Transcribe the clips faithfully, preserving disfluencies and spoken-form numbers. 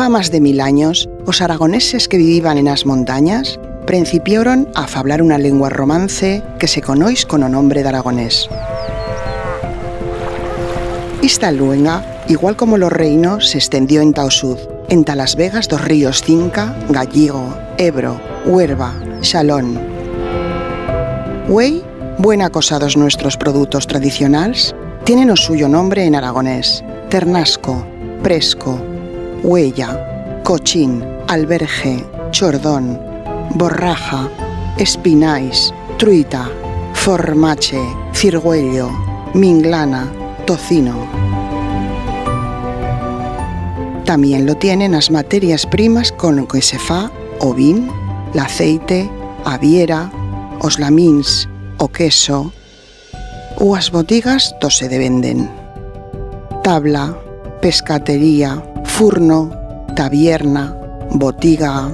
Fa mas de mil anyos, os aragoneses que viviban en as montanyas prencipioron a fablar una lengua romance que se conoix con o nombre d'aragonés. Ista luenga, igual como lo reino, s'estendió enta o sud, enta las vegas d'os ríos Cinca, Galligo, Ebro, Huerva, Xalón. Uei, buena cosa d'os nuestros produtos tradicionals tienen o suyo nombre en aragonés: ternasco, presco, huella, cochín, alberge, chordón, borraja, espinais, truita, formache, cirgüello, minglana, tocino. Tamién lo tienen as materias primas con que se fa o vin, l'aceite, a viera, os lamins, o queso, u as botigas do se devenden. Tabla, pescatería, furno, tabierna, botiga.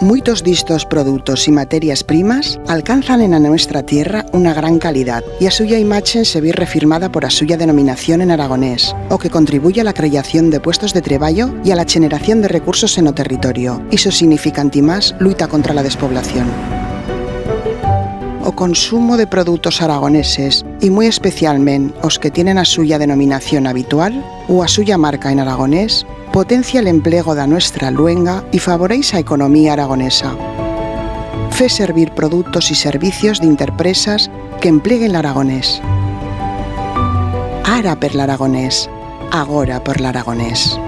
Muitos d'istos produtos y materias primas alcanzan en a nuestra tierra una gran calidad y a suya imachen se ve refirmada por a suya denominación en aragonés, o que contribuye a la creación de puestos de treballo y a la cheneración de recursos en o territorio, y so significan timás luita contra la despoblación. O consumo de produtos aragoneses, y muit especialment os que tienen a suya denominación habitual u a suya marca en aragonés, potencia l'emplego d'a nuestra luenga y favoreix a economía aragonesa. Fe servir productos y servicios d'interpresas que empleguen l'aragonés. Ara per l'aragonés, agora per l'aragonés.